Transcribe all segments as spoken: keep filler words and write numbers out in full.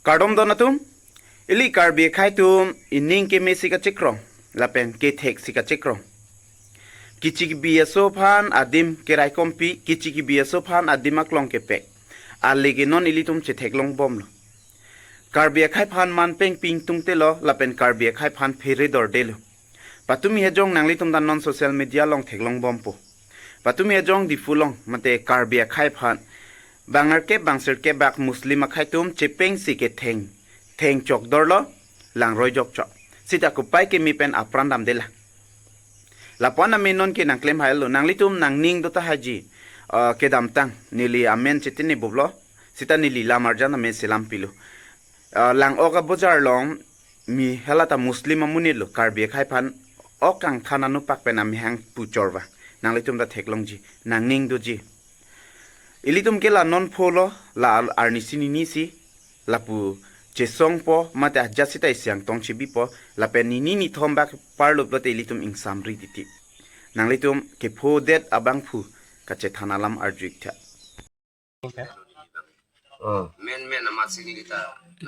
Kardom don atum, ili Karbi akhai atum ining keme si kachekrong, lapen kethek si kachekrong. Kichi kibi aso aphan adim keraikompi, kichi kibi aso aphan adim aklong kepek. Ale ke non ilitum chetheklong bomlo. Karbi akhai aphan manpeng pingtung telo, lapen Karbi akhai aphan phere dorde lo. Patumi hejong nanglitum ta non social media along theklong bompo. Patumi hejong Diphu along mate Karbi akhai aphan bang arke bang sirke bak Muslim akhai atum chepengsi ketheng, theng chok dorlo, langroi jok chok. Sita kopai keme pen apran damde la. Lapu-an amenon ke nangklem hailo, nanglitum nangning do tahai ji, eh, kedamtang neli amen chetini bublo, sita neli lam arjan amen selam pilo. Eh, Lang-ok abojar along mi hala ta Muslim amonit lo, Karbi akhai aphan ok kangthan anupak pen amehang pu chorva. Nanglitum ta theklongji, nangning doji. Ilitum ke la non pholo, la al-, arnisi ninisi, lapu chesongpo, mate ajat sita isi angtong chebipo, lapen nini nithom bak parluplote ilitum ingsamri titi. Nanglitum kephodet abangphu kachethan alam arju-ik tha. Oh. Men men amat sing lita.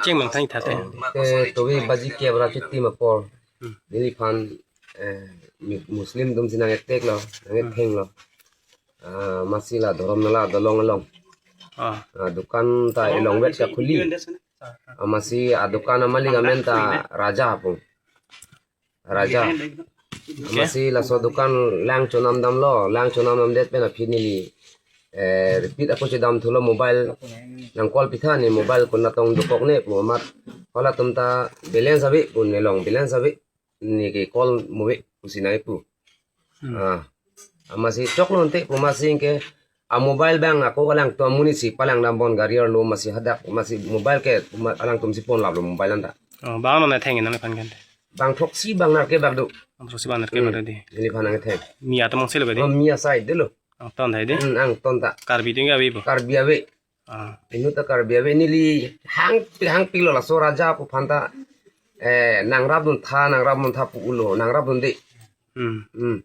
Cheng mang thang tha te. Oh. Te tobi baji kebra chuti ma por. Hmm. Neliphan, eh, mi-, Muslim atum si nang-etek lo, nang-etheng lo. Ah, amatsi la dhorom nala dolong along. Ah. Ah, dukan ta elong vet kakhuli. Amatsi adukan amalik amen ta Raja pu. Raja. Okay. Amatsi laso dukan lang chonam damlo, lang chonam damdet pen aphi neli, eh, repeat ako chedam thulo mobile nang call pitha ne mobile konatong dokok ne pu amat halatum ta balance ave pu nelong balance ave ne ke call move pusi nai pu. Hmm. Ah. Amatsi choklo ante pu amatsi ke a mobile bang ako alangtum amonit si palang dam bon gari arlo amatsi hadak amatsi mobile ke ma-, alangtum si pon laplo mobile anta. Oh, bang non atheng nang phan kan. Bang throksi bang nar ke bak do. Bang throksi bang nar ke bak do di. Neliphan nang-etheng. Mi atum ang selo ba di. Oh, mi asai delo. Angton hai di. Hmm, angton ta. Karbi atum ke ave bo. Karbi ave. Ah. Inut ta Karbi ave neli hangpi hangpilo laso Raja pu aphan ta, eh, nangrapdun tha, nangrapdun tha pu ulo, nangrapdunde. Hmm. Hmm.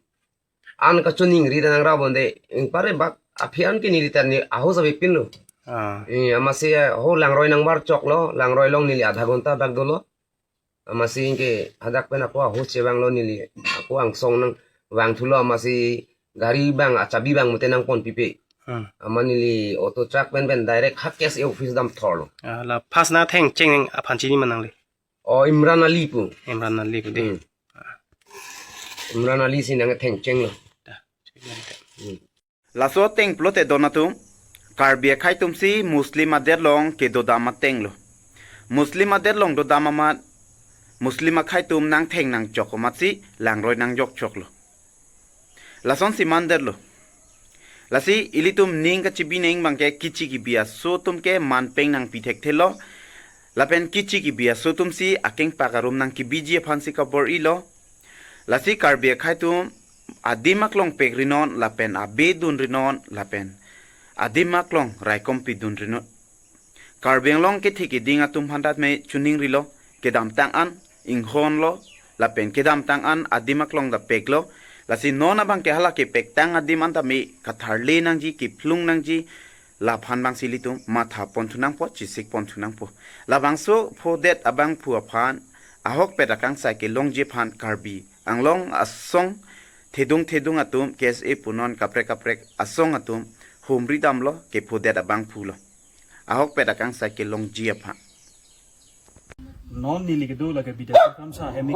An kachoningri ta nangrapdunde. Ingpare bak aphi an ke neli ta ne ahos avepinlo. Ah. Eh, amatsi, eh, ho langroi nangbar choklo, langroi along neli adha ghonta bak dolo. Amatsi ke hadak pen ako ahos chevanglo neli, ako angsong nangvang thulo amatsi gari bang achabi bang mate nang pon pipe. Hmm. Amat neli auto truck pen pen direct ha K S A office dam thorlo. Ah, la first nang thengcheng aphan chini ma nangli? Oh, Imran Ali pu. Imran Ali pu de. Hmm. Imran Ali si nang-ethengchenglo. Da. Hmm. Laso ateng pulote don atum, Karbi akhai atum si Muslim adet along kedodam ateng lo. Muslim adet along dodam amat, Muslim akhai atum nangtheng nangchok amatsi langroi nangjok choklo. Lasonsi mandetlo. Lasi ilitum ning kachebi neng abangke kichi kibi aso atum ke manpeng nangpi thekthelo. Lapen kichi kibi aso atum si akengpak arum nangkebiji aphansi kabor-ilo. Lasi Karbi akhai atum adim aklong pekrinon lapen abe dunrinon lapen adim aklong raikom pidunrinon. Karbi Anglong kethe keding atum aphan ta me choningrilo, kedamtang an inghonlo, lapen kedamtang an adim aklong ta peklo, lasi non abangke hala kepektang adim an ta me katharle nangji, kephlung nangji, laphan abangsi ilitum matha pon thunangpo, chesik pon thunangpo. Labangso phodet abangphu aphan, ahokpet akangsai kelongji aphan Karbi Anglong asong thedung thedung atum, K S A punon kaprek kaprek asong atum, humri damlo, kephodet abangphulo. Ahokpet akangsai kelongji aphan. Non neli kedo lake bidak kamsa hemi.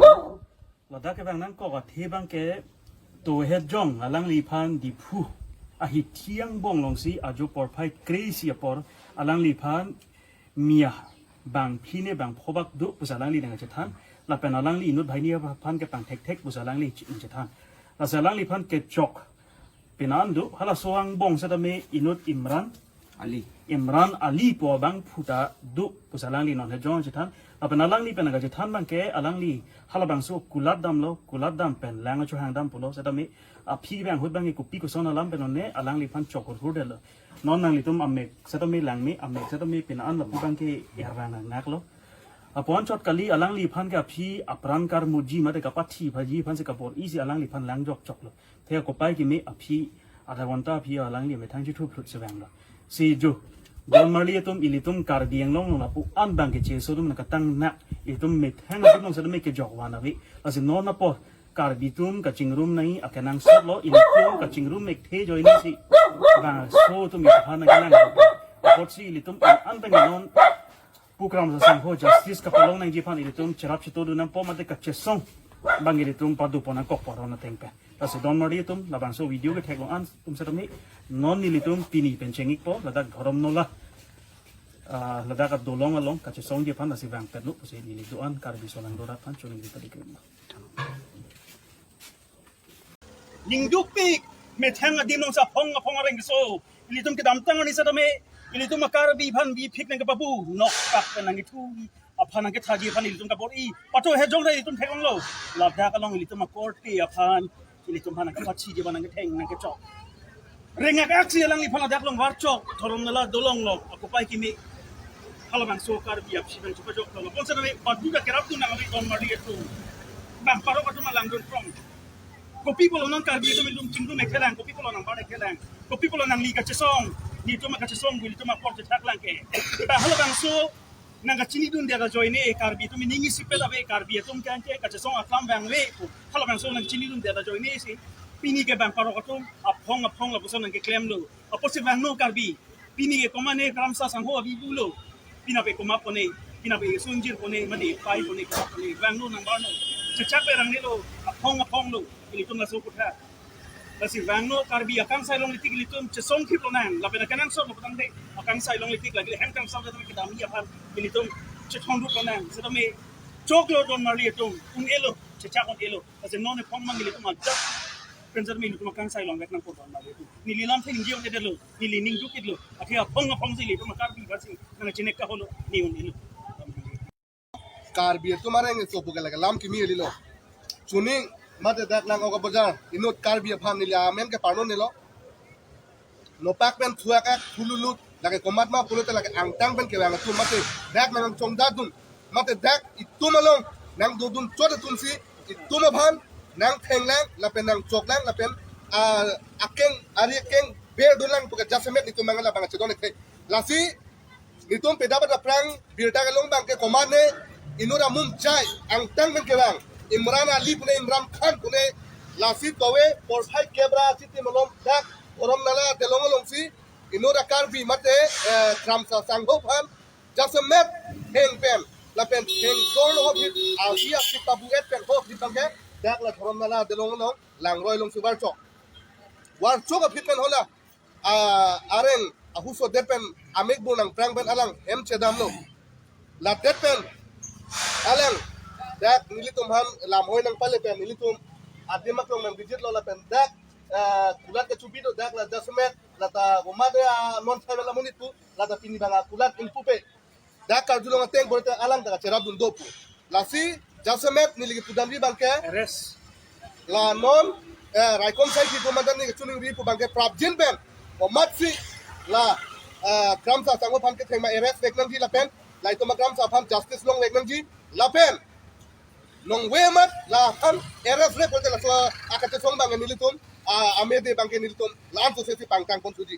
Ladak ke bang nangkok athe abangke to hejong alangliphan Diphu ahithi angbong alongsi ajo porphai kre-isi apor alangliphan mi abang phli ne bang pho bak do pusi alangli nangchethan. Lapen alangli inut banghini aphan ke pangthekthek pusi alangli nangchethan. Lasi alangliphan kechok pini an do, halaso angbong setame inut Imran Ali. Imran Ali pu abangphu ta do pusi alangli non hejong chethan. Lapen alangli pen nangchethan abangke alangli halabangso kulat damlo, kulat dam pen lang achohang dam pulo setame aphi bang ahut abangke kopi koson alam pen non ne alangliphan chok hurhurdetlo. Non nanglitum amek setame langme, amek setame pini an lapu abangke erang nang naklo. Lapu-an chot kali alangliphan ke aphi apran karmuji mate kapathi phaji aphansi kabor-isi alangliphan langjok choklo. Thea kopai keme aphi adha ghonta aphi alangli methang chithu phlut sevanglo. Si jo. Don marli atum, ilitum Karbi Anglong along lapu-an abang ke cheso atum nangketang na, ilitum methang atum along setame kejok van ave. Lasi non apor Karbi atum kachingrum nangji akenangsot lo, ilitum kachingrum ekthe ajoine si bangso atum iphan nangkelang. Apotsi ilitum an abang non pu Kramsa Sangho justice kapalong nangji aphan ilitum cherap chitodun nangpo mate kachesong abang ilitum padopon nangkokpo aron ateng pen. Lasi don marli atum, labangso video ketheklong an atum setame non nelitum pini pen cheng-ikpo, ladak Dhorom Nola, ah, ladak adolong along kachesongji aphan lasi vangpetlo pusi neli do-an Karbi aso alanglura aphan choningri padi krim. Ningdukpik, methang adim along si aphong aphong areng keso. Ilitum kedamtang arni setame, ilitum a-Karbi aphan biphik nangkepabu, nokpak pen nangkethu aphan nangkethaji aphan ilitum kabor-i. Pato hejong ra ilitum theklonglo. Ladak along ilitum akorte aphan, ilitum aphan nangkepachiji aphan nangketheng nangkechok. Rengak aksi alangliphan ladak along varchok, Dhorom Nola adolong along, akopai kimi. Halabangso Karbi apsi bang chupajoklo. Bonsa nave padu ta kerapdun nang ave don marli atum. Bang parok atum alangdun prong. Kopi pulo non Karbi atum ilitum chingrum ekelang, kopi pulo nang bar ekelang, kopi pulo nangli kachesong, nelitum kachesong, nelitum apor chethaklang ke. Ta halabangso nangkachinidunde ajoine, Karbi atum ning isipet ave, Karbi atum ke anke kachesong aklam vangve pu. Halabangso nangchinidunde ajoine si pini ke bang parok atum aphong aphong lapuson nangkeklemlo. Apotsi vangno Karbi. Pini ke komatne Kramsa Sangho avi pulo. Pina pe komat pone, pina pe sungjir pone, mane pai pone, komat pone, vangno nang barno. Chechak pe rangnelo, aphong aphonglo, ilitum laso kotha. Lasi vangno Karbi akangsai longle tik ilitum chesong thip lonang, lapen akenangsot lo putangte, akangsai longle tik lagi hem kangsam jatang kedamji aphan, ilitum chethong rup lonang, setame choklo don marli atum, un-elo, chechak un-elo. Lasi non ephong mang ilitum ajak pen setame ilitum akangsai longvek nangpo don marli atum. Neli lamthe ningje un-edetlo, neli ningduk-iklo. Athe aphong aphong si ilitum a-Karbi aphan si nangchinek kaholo, ne un-elo. Karbi atum areng keso pu ke lake lam kimi kalilo. Chuning mate dak Nang-ok Bazar inut Karbi aphan neli amen keparnonelo. Nopak pen thuak ak thululut, lake komat ma pulote lake angtang pen kevang atum mate dak nangchongdadun mate dak itum along nangdodun chot atum si itum aphan nangthenglang lapen nangchoklang lapen, ah, akeng ari akeng berdunlang pu ke jasemet itum mangala bang chedon ekthe. Lasi nelitum pedap aphrang birta kelong abang ke komatne inut amum chai angtang pen kevang Imran Ali pune, Imran Khan pune, lasi tove porphai kebra chiti malom dak Dhorom Nola adolong alongsi inut a-Karbi mate, eh, Kramsa Sangho aphan jasemet heng pen lapen heng dor lo hobit, avi aphi pabu-et pen hobit abang ke dak la Dhorom Nola adolong along langroi alongsi varchok. Varchok aphi pen hala, ah, areng ahuso det pen amek bur nangprang pen alang hem chedamlo. La det pen alang dak nelitum aphan lamhoi nangpale pen nelitum adim aklong nang visit lo lapen dak, ah, kulat kechubi do dak la jasemet lata komat ya non thai la monit pu lata pini abang kulat ingpupe. Dak karjulong ateng borte alang dak cherapdun do pu. Lasi jasemet neli kepudamri abang ke arrest. La non, eh, raikom sai kipu mandan neli kechiningri pu abang ke prapjin pen komatsi la, eh, Kramsa Sangho aphan kethengma arrest vek nangji lapen la itum a-Kramsa aphan justice longvek nangji lapen nongve amat la aphan arrest vek pulote laso akachesong abang nelitum, ah, amede abang ke nelitum la-an sose si pangtang pon suji.